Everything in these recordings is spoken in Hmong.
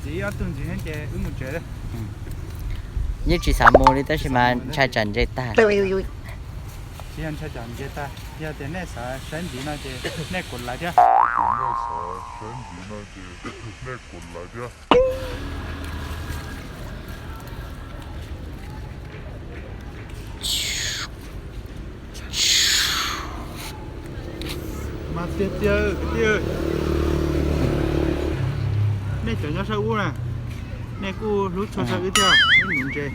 Txiv ob tug ntxiv ces wb mus tsev. Yeej tsis xav mus li tab sis mas ntshai tsam ntses tag. Tsis yog ntshai tsam ntses tag, yog tias nej xav saib ntxiv no ces nej kuv laiv thiab. Mas tiag tiag kwv tij, nej cov nyob sab ub na, nej kuj hlub tshua tshaj wb thiab, wb nuv ntses.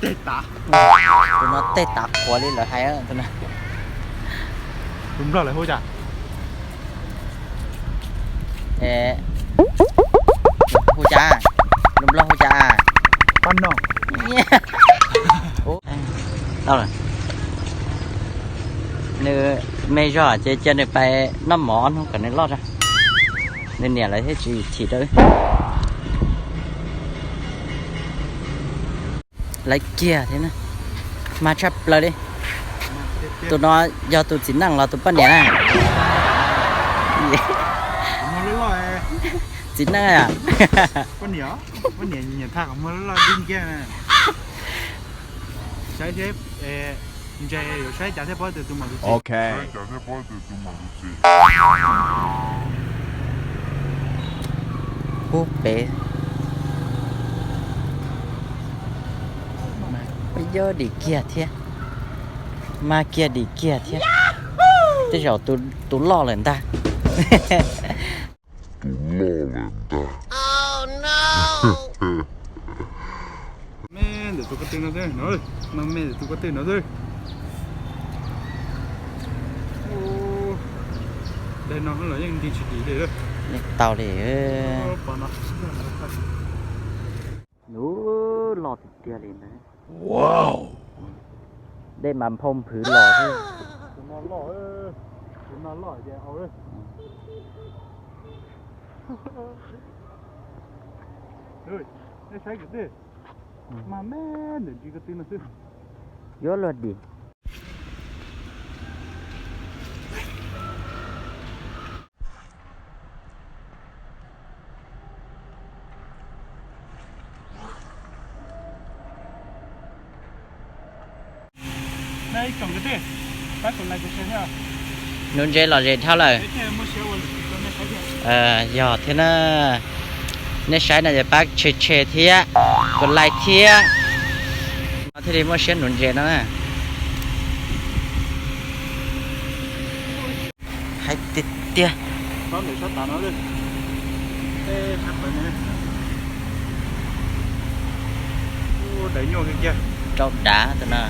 Tej tav, tus no tej tav quav li lawv hais. Tus nplog lawv hu cas? Hu cas? Lus nplog hu cas? Pab no. Tau lawm. Nws me zog ces cia nws pais noj mov ob hnub kom nws loj tso. Nws niam lawv thiaj tsis chim rau. Laiv kiag thiab na. Mas tshaj plaws li. Tus no yog tus txiv neej los tus poj niam na? Txiv neej. Saib, ntses yuav saib cas thiaj paub tias tus mas tus txiv. Pub pem. Yob dim kiag thiab. Mas kiag dim kiag thiab. Tej zaum tus loj lawm ntag. Me ntawm tus ko tw no xwb, no me ntawm tus ko tw no xwb. Daim no los yeej nti tsis dim li. Yeej tau li. Lub loj tiag tiag li ntag. Dej mas nphau nphwv los xwb. Yuav luag dim. Nuv ntses lom zem dhau lawm. Yog thiab na. Nej saib no ces pab tshe tshe thiab, kuv like thiab, no thiaj li muaj siab nuv ntses no na. Hais tiag tiag. Rau dav tus no.